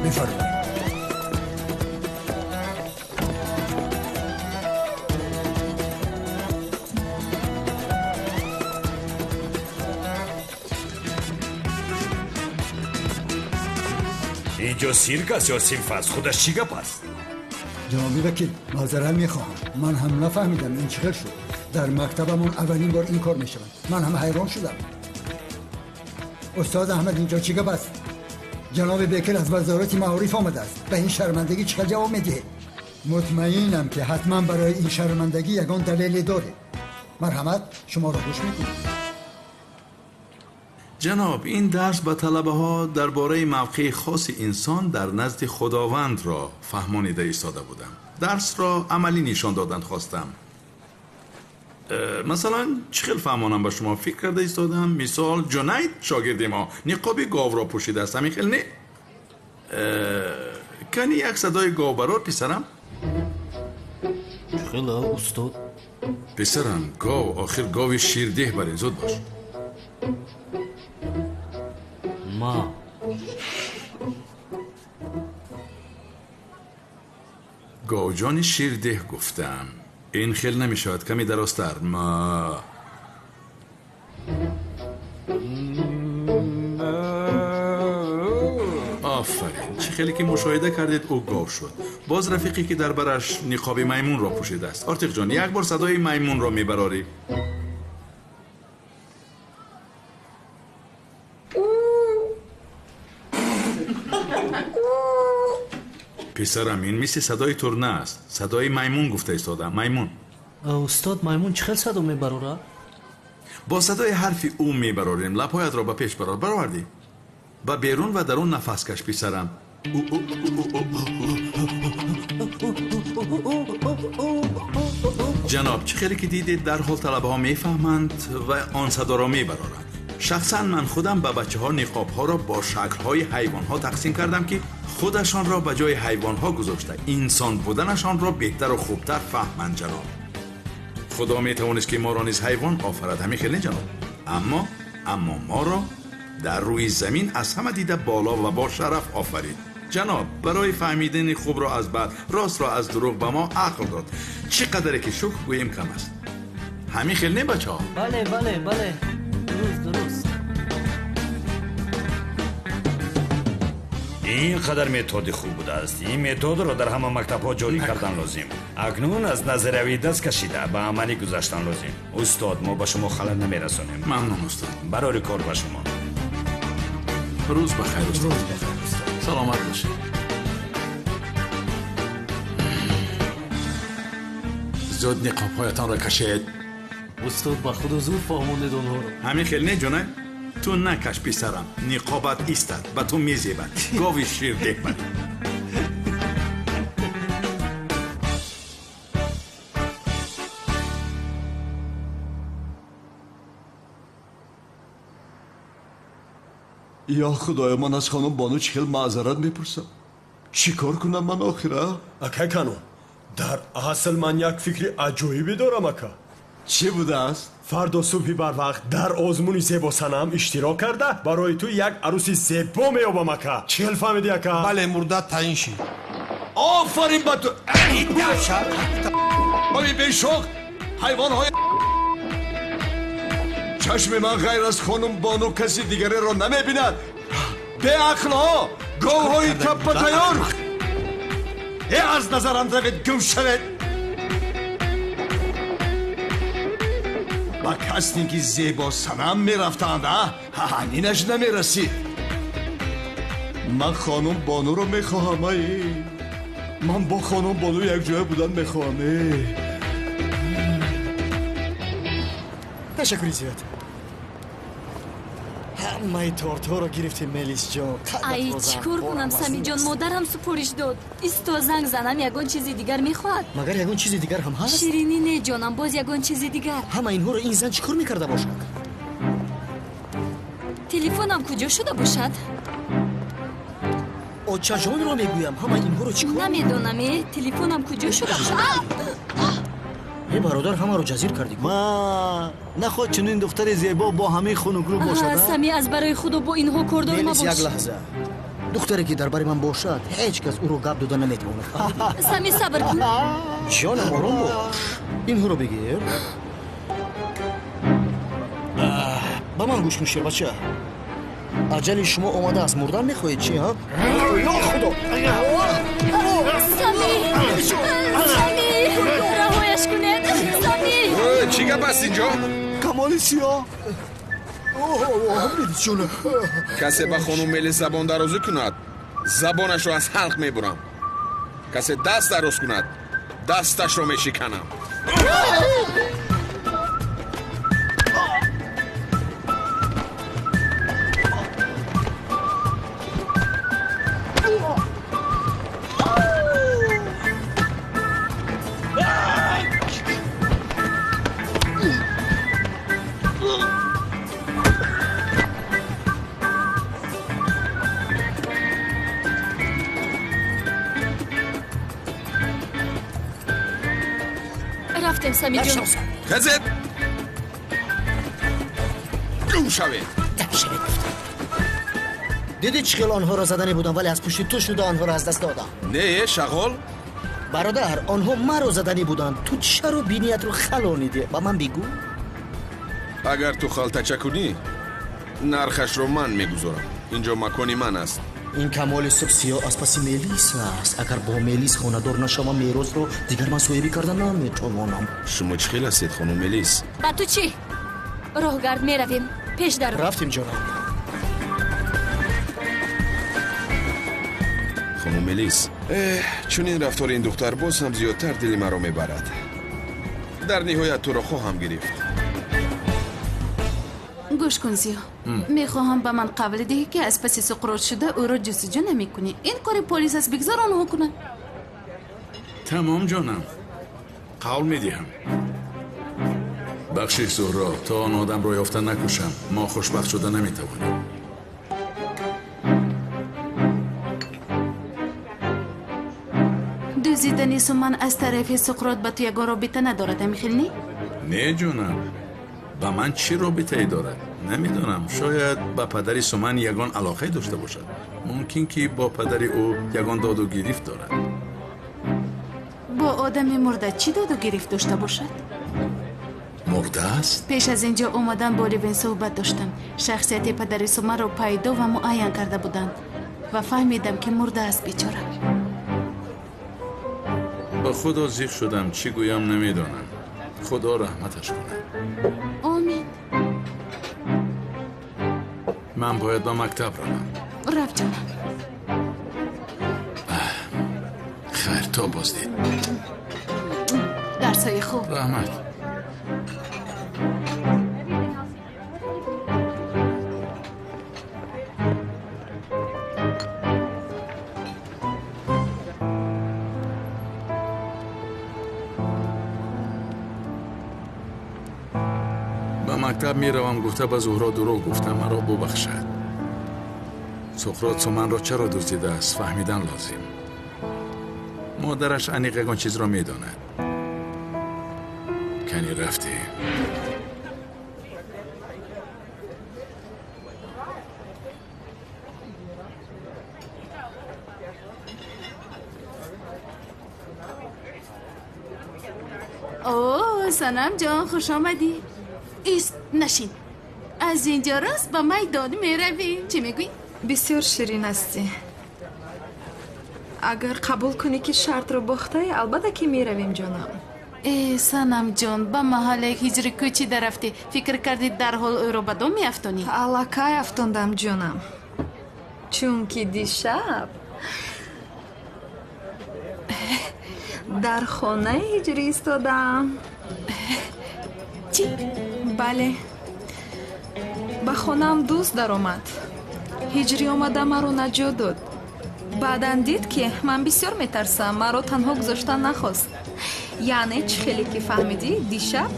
Бифармоед. Инҷо сирк аст ё синф аст? Худаш чӣ гап аст? Ҷаноби вакил, маъзарат мехоҳам. Ман ҳам нафаҳмидам ин чӣ хел шуд. Дар мактабамон аввалин бор ин кор мешавад. Ман ҳам ҳайрон шудам. Устод Аҳмад, инҷо чӣ гап аст? Ҷаноби Бекир аз вазорати маориф омадааст. Ба ин шармандагӣ чӣ хел ҷавоб медиҳед? Мутмаинам ки ҳатман барои ин шармандагӣ ягон далеле доред. Марҳамат, шуморо гӯш мекунем. Ҷаноб, ин дарс ба талабаҳо дар бораи мавқеи хоси инсон дар назди Худовандро фаҳмонида истода будам. Дарсро амалӣ нишон додан хостам. Масалан, чӣ хел фаҳмонам ба шумо фикр карда истодам. Мисол, Ҷунайд шогирди мо ниқоби говро пӯшидааст. Ҳамин хел не? Кани як садои говбарор, писарам? Чӣ хел, устод? Писарам, гов, охир гови ширдеҳ барин, зуд бош. Ма. Говҷони ширдеҳ гуфтам. Ин хел намешавад, каме дарозтар. Ма. Офарин, чӣ хеле ки мушоҳида кардед, ӯ гов шуд. Боз рафиқе ки дар бараш ниқоби маймунро пӯшидааст. Ортиқҷон, як бор садои маймунро мебарорӣ. Писарам, ин мисли садои турна аст. Садои маймун гуфта истодам. Маймун. Устод, маймун чӣ хел садо мебарорад? Бо садои ҳарфи ӯ мебарорем. Лабҳоятро ба пеш барор. Баровардӣ? Ба берун ва дарун нафас каш, писарам. Ҷаноб, чӣ хеле ки дидед, дарҳол талабаҳо мефаҳманд ва он садоро мебароранд. Шахсан ман худам ба бачаҳо ниқобҳоро бо шаклҳои ҳайвонҳо тақсим кардам, ки худашонро ба ҷои ҳайвонҳо гузошта инсон буданашонро беҳтару хубтар фаҳманд. Ҷаноб, худо метавонист ки моро низ ҳайвон офарад, ҳамин хел не ҷаноб? Аммо моро дар рӯи замин аз ҳама дида боло ва бо шараф офарид. Ҷаноб, барои фаҳмидани хубро аз бад, ростро аз дурӯғ ба мо ақл дод. Чӣ қадаре ки шукр гӯем кам аст. Ҳамин хел не бачаҳо? Бале, бале, бале, дуруст, дуруст. Ин қадар методи хуб будааст. Ин методро дар ҳама мактабҳо ҷорӣ кардан лозим. Акнун аз назариявӣ даст кашида ба амалӣ гузаштан лозим. Устод, мо ба шумо халал намерасонем. Мамнун, устод. Барори кор ба шумо. Рӯз ба хайр, устод. Саломат бошед. Зуд ниқобҳоятонро кашед. Устод, ба худо зуд фаҳмондед онҳоро. Ҳамин хел не ҷонай? Ту накаш, писарам, ниқобат истад, ба ту мезебад. Гови ширдеҳ барӣ. Ё худоё, ман аз хонум Бону чӣ хел маъзарат мепурсам? Чӣ кор кунам ман охира? Акай Канон, дар асл ман як фикри аҷоибе дорам, ака. Чӣ будааст? Фардо субҳи барвақт дар озмуни зебосанам иштирок карда барои ту як арӯси зебо меёбам, ака. Чӣ хел фаҳмидӣ, ака? Бале, мурдат таъин шид. Офарин ба ту! Ой, бешоқ! Ҳайвонҳои чашми ман ғайр аз хонум Бону каси дигареро намебинад. Беақлҳо, говҳои таппатайёр! Э, аз назарам равед, гум шавед! Ба кастинги зебо санам мерафтанд, а? Ҳаминаш намерасид. Ман хонум Бонуро мехоҳам, ай. Ман бо хонум Бону якҷоя будан мехоҳам, э. Ташаккури зиёд. Ҳамаи тортҳоро гирифтем, Мелисҷон. Ай, чӣ кор кунам, Самиҷон, модарам супориш дод. Исто, занг занам, ягон чизи дигар мехоҳад. Магар ягон чизи дигар ҳам ҳаст? Ширинӣ не, ҷонам, боз ягон чизи дигар. Ҳама инҳоро ин зан чӣ кор мекарда бошад? Телефонам куҷо шуда бошад? Очаҷонро мегӯям, ҳама инҳоро чӣ кор? Намедонам, э, телефонам куҷо шуда бошад? Э, бародар, ҳамаро ҷазир кардӣ. Ма, нахоҳ чунин духтари зебо бо ҳамин хунукрӯ бошад. Сами, аз барои худо бо инҳо кордор мабош. Як лаҳза. Духтаре ки дар бари ман бошад, ҳеҷ кас ӯро гап дода наметавонад. Сами, сабр кун. Ҷонам, ором бош. Инҳоро бигир. Ба ман гӯш кун, шербача. Аҷали шумо омадааст. Мурдан мехоҳед чи, ҳа? Ё худо! Сами! Сами! Раҳояш кунед! Сами! Чӣ гап аст инҷо? Камоли сиёҳ. Касе ба хонум Мелис забон дарозӣ кунад, забонашро аз ҳалқ мебурам. Касе даст дароз кунад, дасташро мешиканам. Намешиносем, Самиҷон. Хезед! Гум шавед! Шавед гуфтам. Дидӣ чӣ хел онҳоро задани будам, вале аз пушти ту шуда онҳоро аз даст додам. Не, шағол. Бародар, онҳо маро задани буданд. Ту чаро биниятро халонидӣ? Ба ман бигӯ. Агар ту халтача кунӣ, нархашро ман мегузорам. Инҷо макони ман аст. Ин камоли суб сиёҳ аз паси Мелис аст. Агар бо Мелис хонадор нашавам, меросро дигар ман соҳибӣ карда наметавонам. Шумо чӣ хел ҳастед, хонум Мелис? Ба ту чӣ? Роҳгард, меравем. Пеш даро. Рафтем, ҷонам. Хонум Мелис, чунин рафтори ин духтар боз ҳам зиёдтар дили маро мебарад. Дар ниҳоят туро хоҳам гирифт. Гӯш кун, Зиё, мехоҳам ба ман қавл диҳӣ, ки аз паси Суқрот шуда ӯро ҷустуҷӯ намекунӣ. Ин кори полис аст, бигзор онҳо кунанд. Тамом, ҷонам, қавл медиҳам. Бахшиш, Зуҳро, то он одамро ёфта накушам, мо хушбахт шуда наметавонем. Дуздидани суман аз тарафи Суқрот ба ту ягон робита надорад, ҳамихел не? Не, ҷонам, ба ман чӣ робитае дорад? Намедонам, шояд ба падари Суман ягон алоқае дошта бошад. Мумкин ки бо падари ӯ ягон доду гирифт дорад. Бо одами мурда чӣ доду гирифт дошта бошад? Мурда аст? Пеш аз ин ҷо омадан бо Ливен суҳбат доштам. Шахсияти падари Суманро пайдо ва муайян карда буданд ва фаҳмидам, ки мурда аст бечора. Ба худо зиқ шудам, чӣ гӯям намедонам. Худо раҳматаш кунад. Омин. Ман бояд ба мактаб равам. Раф, ҷонам. Хайр, то боздид. Дарсҳои хуб. Раҳмат. Ба мактаб меравам гуфта ба Зуҳро дурӯғ гуфтам, маро бубахшад. Суқрот суманро чаро дуздидааст, фаҳмидан лозим. Модараш аниқ ягон чизро медонад. Кани рафтем. О, Санам ҷон, хуш омадӣ. Ист, нашин. Аз инҷо рост ба майдон меравем. Чӣ мегӯӣ? Бисёр ширин ҳастӣ. Агар қабул кунӣ, ки шартро бохтаӣ, албатта ки меравем, ҷонам. Э, Санам ҷон, ба маҳаллаи ҳиҷри кӯчида рафтӣ. Фикр кардӣ, дарҳол ӯро ба дом меафтонӣ? Аллакай афтондам, ҷонам, чунки дишаб дар хонаи ҳиҷрӣ истодам. Чӣ? Бале, ба хонаам дӯст даромад. Ҳиҷрӣ омада маро наҷот дод. Баъдан дид, ки ман бисёр метарсам, маро танҳо гузоштан нахост. Яъне чӣ хеле ки фаҳмидӣ, дишаб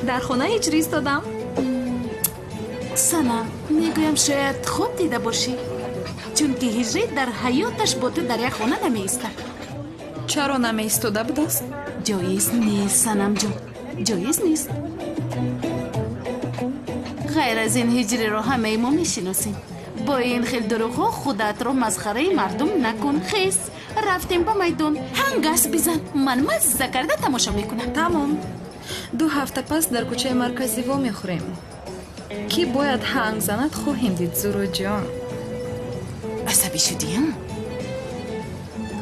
дар хонаи ҳиҷрӣ истодам. Санам, мегӯям, шояд хоб дида бошӣ, чунки ҳиҷрӣ дар ҳаёташ бо ту дар як хона намеистад. Чаро намеистода будааст? Ҷоиз нест, Санамҷон, ҷоиз нест. Ғайр аз ин, ҳиҷриро ҳамаи мо мешиносем. Бо ин хел дурӯғҳо худатро масхараи мардум накун. Хез, рафтем ба майдон, ҳангас бизан, ман мазза карда тамошо мекунам. Тамом, 2 ҳафта пас дар кӯчаи марказӣ вомехӯрем. Кӣ бояд ҳанг занад, хоҳем дид, Зуроҷон. Асабӣ шудиям?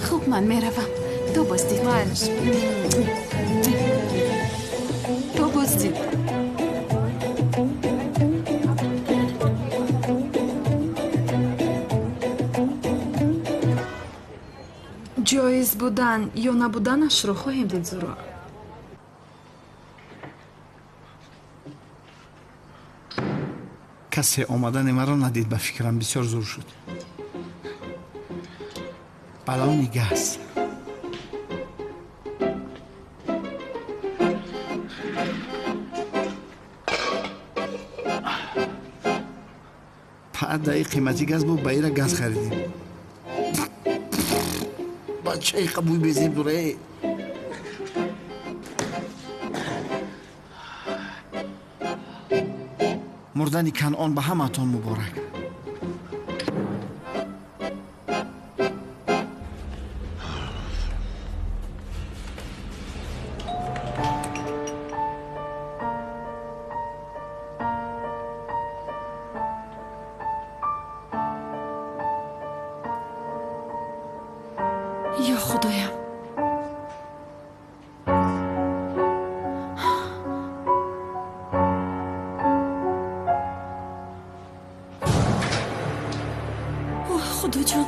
Хуб, ман меравам. То боздид. То боздид. Ҷоиз будан ё набуданашро хоҳем дид, Зуро. Касе омадани маро надид, ба фикрам бисёр зур шуд. Баллони газ. Падаи қимати газ бу ба ира газ харидем. Бачаи қабуй безеб дуре. Мурдани Канъон ба ҳамаатон муборак. Ё Худоям, оҳ Худоҷон,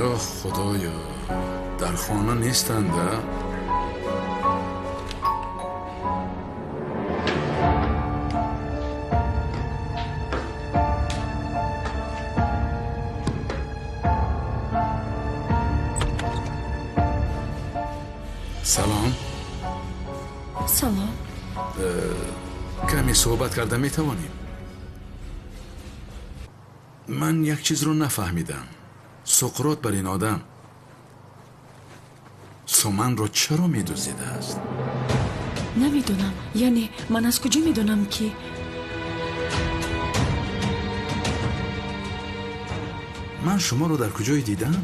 Ё Худоё, дар хона нестанд, а? Салом. Салом. Каме суҳбат карда метавонем? Ман як чизро нафаҳмидам. Суқрот бар ин одам Суманро чаро медуздидааст? Намедонам. Яъне ман аз куҷо медонам ки Ман шуморо дар куҷое дидам?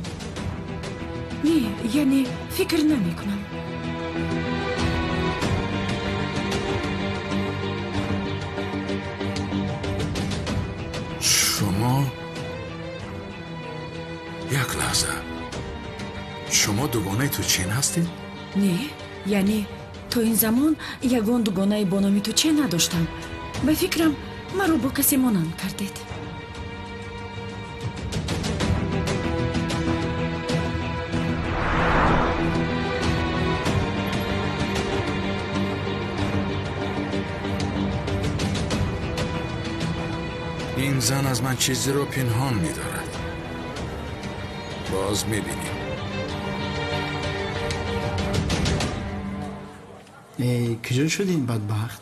Не, яъне фикр намекунам. Шумо, як лаҳза, шумо дугонаи Тучин ҳастед? Не, яъне то ин замон ягон дугонаи бо номи Тучен надоштам. Ба фикрам, маро бо касе монанд кардед. Ин зан аз ман чизеро пинҳон медорад. Боз мебинем. Куҷо шуд ин бадбахт?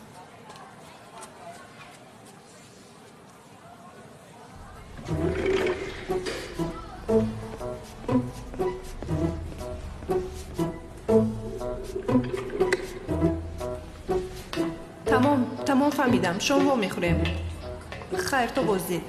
Тамом, тамом, фаҳмидам. Шом вомехӯрем. Хайр, то боздид.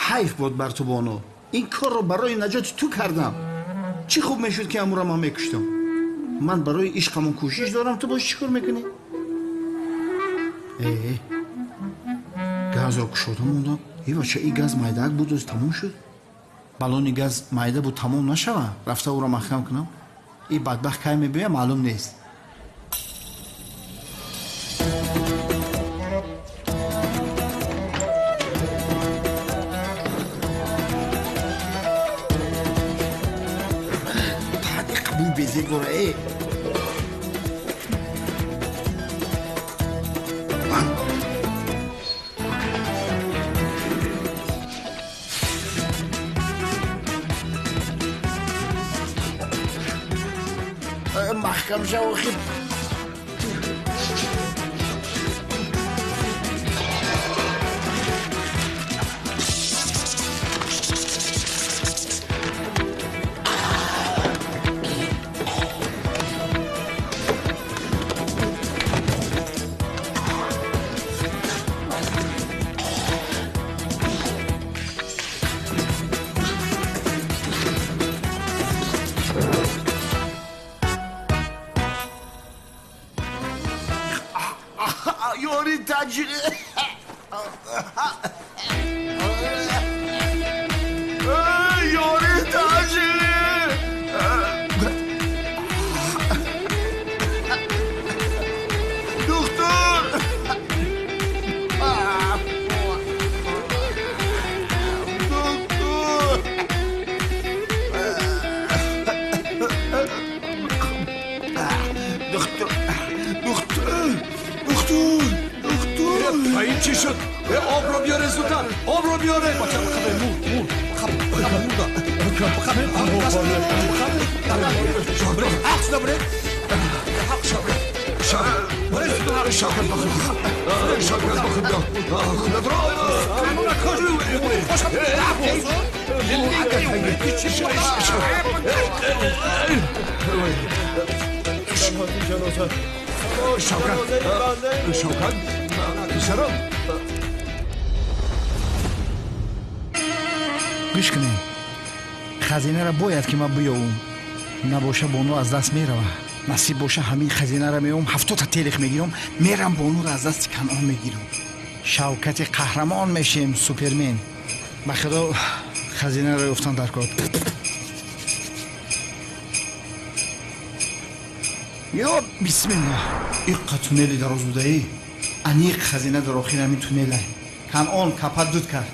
Ҳайф буд бар ту, бону. Ин корро барои наҷоти ту кардам. Чӣ хуб мешуд, ки амура ман мекуштам. Ман барои ишқамон кӯшиш дорам, ту бош чӣ кор мекунӣ? Э, газро кушода мондам. Э, бача, и газ майдаак буд, оз тамом шуд. Баллони газ майда буд, тамом нашава. Рафта ӯро маҳкам кунам. И бадбахт кай мебиёя, маълум нест. Бӯй безеб дора, э. Маҳкам шав, охир. Ёри таҷри. Ёри таҷри. Духтур. Духтур. Духтур. Духтур. Духтур. Духтур. Ва ин чӣ шуд? Обро биёре зудтар, обро биёре. Бача, қабе мурд, мурд. Қаб, қаб мурда. Қаб, сюда буред. Шавкат, Шавкат, Шавкат, ба худ биё. Худатро Шавкат, Шавкат, писарам. Гӯш кунед, хазинаро бояд ки ман биёвум, набоша бону аз даст мерава. Насиб боша, ҳамин хазинаро меёвум, 70-та телех мегирам, мерам, бонуро аз дасти Канъон мегирам. Шавкати қаҳрамон мешем, супермен. Ба худо, хазинаро ёфтан дар кор. Ё бисмилла, иққа туннели дароз будаӣ. Аниқ хазина дар охири ҳамин туннела. Канъон капат дуд кард.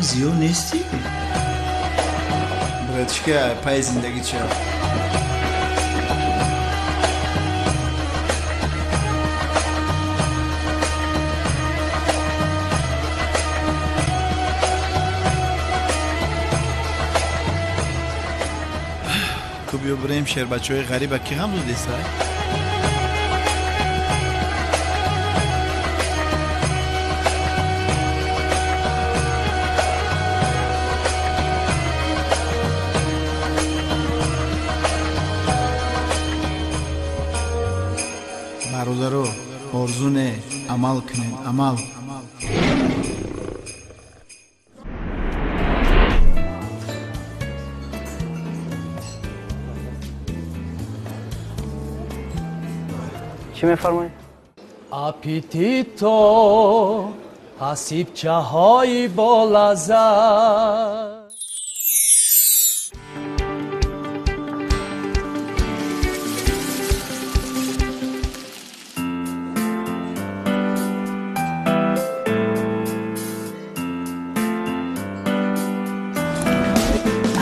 Зиё нестӣ? Братишка, пай зиндагӣ ча? Ту биё бирем, шербачаҳои ғариба ки ғам додеса? Бародаро, орзу не, амал кунед, амал. Чӣ мефармоед? Аппетито, ҳасибчаҳои болаззат.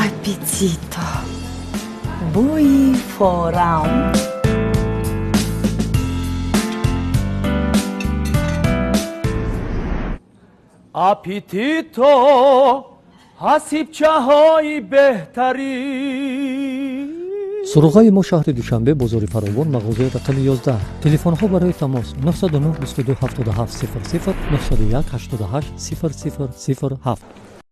Аппетито, бӯи форам. Аппетито, ҳасибчаҳои беҳтарин. Суроғаи мо шаҳри Душанбе, бозори Фаровон, мағозаи рақами 11. Телефонҳо барои тамос 909 22 77 00, 901 88 00 07.